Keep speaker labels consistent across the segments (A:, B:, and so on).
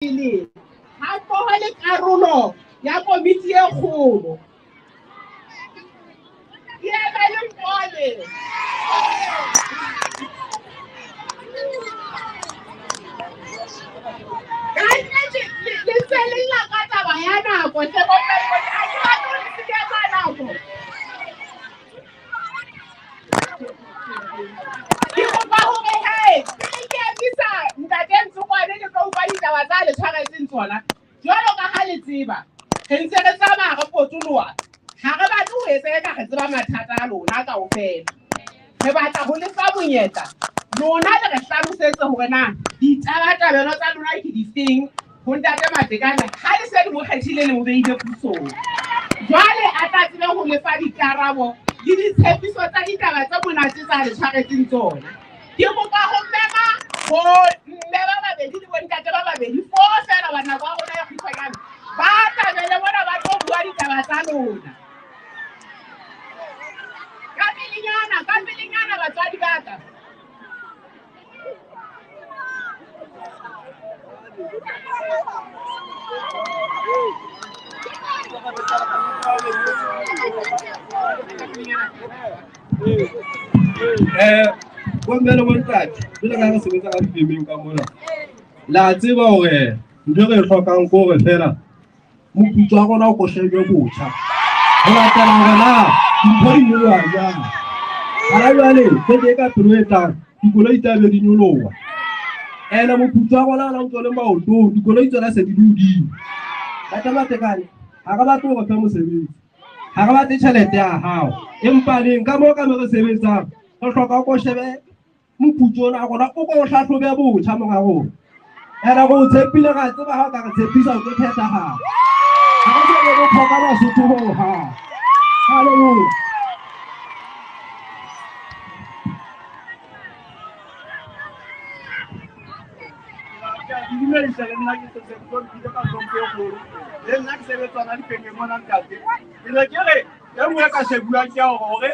A: Pele hammoho le karolo ya komiti e kgolo. Ke eme le mpone. Ka nnete le ntse le lla ka taba ya nako hle bo mme le bo ha ke batle ho le senyetsa nako. Ke kopa hore he pele ke emisa ntate Ntsokwane le tlo utlwa ditaba tsa le tshwaretseng tsona. Jwalo ka ha le tseba, re ntse re tsamaya re potoloha. Ha re batle ho etsa eka re tseba mathata a lona kaofela. Re batla ho le fa monyetla lona le re hlalosetse hore na ditabatabelo tsa lona ke difeng ho ntate Matekane ha le se le mo kgethile le mo behile pusong. Jwale a tla tsebe ho le fa dikarabo le ditshepiso tsa ditaba tse monate tsa le tshwaretseng tsona. Ke kopa ho mema bo mme ba babedi le bontate ba babedi foo feela ba nako ya rona e kgutshwanyane ba tabele mona ba tlo bua ditaba tsa lona. Ka pelenyana, ka pelenyana batswadi ba ka.
B: Bomme le bontate, jwalo ka ha re sebetsa ka difemeng ka mona, la tseba hore ntho e re e hlokang ke hore feela moputso wa rona o ko shejwe botjha ho latela hore na dintho di nyoloha jwang. Hana jwale beke e ka pelo e tlang dikoloi tla be di nyoloha, ene moputso wa rona ona o ntso le maotong, dikoloi tsona se di le hodimo. Ntate Matekane, ha re batle hore fe mosebetsi, ha re batle tjhelete ya hao, empa neng ka moo ka mo re sebetsang re hloka o ko shebe moputso ona wa rona, o ko o hlahlobe botjha monga rona. Ene re o tshepile, ra tseba ha o ka re tshepisa o tlo phethahala. Ha re so be re phoka Basotho hohang. Ka leboha.
C: Dumedisa le nna ke setse ke ka hlompho e kgolo le nna ke sebetsana difemeng mona ntate. Ke ne ke re e nngwe e ka shebuwang ke ya hore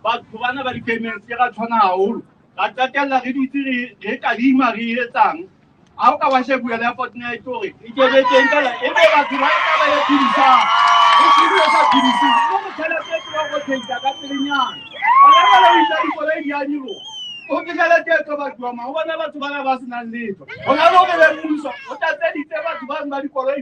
C: batho bana ba difemeng se ra tshwana haholo, ra qetella re dutse re kadima re etsang. Ha o ka wa shebuwa le ya Fortnite hore e ke be teng fela, e be batho ba tla ba e phedisang, e seng e sa phediseng, e le tjhelete e tsebang go tšhentšha ka pelenyana. Hona jwale o isa dikoloi di a nyoloha, o ke tjhelete e tlo batluwa mang? O bona batho bana ba senang letho. Hona le hore be mmuso o tlatseditse batho bano ba dikoloi.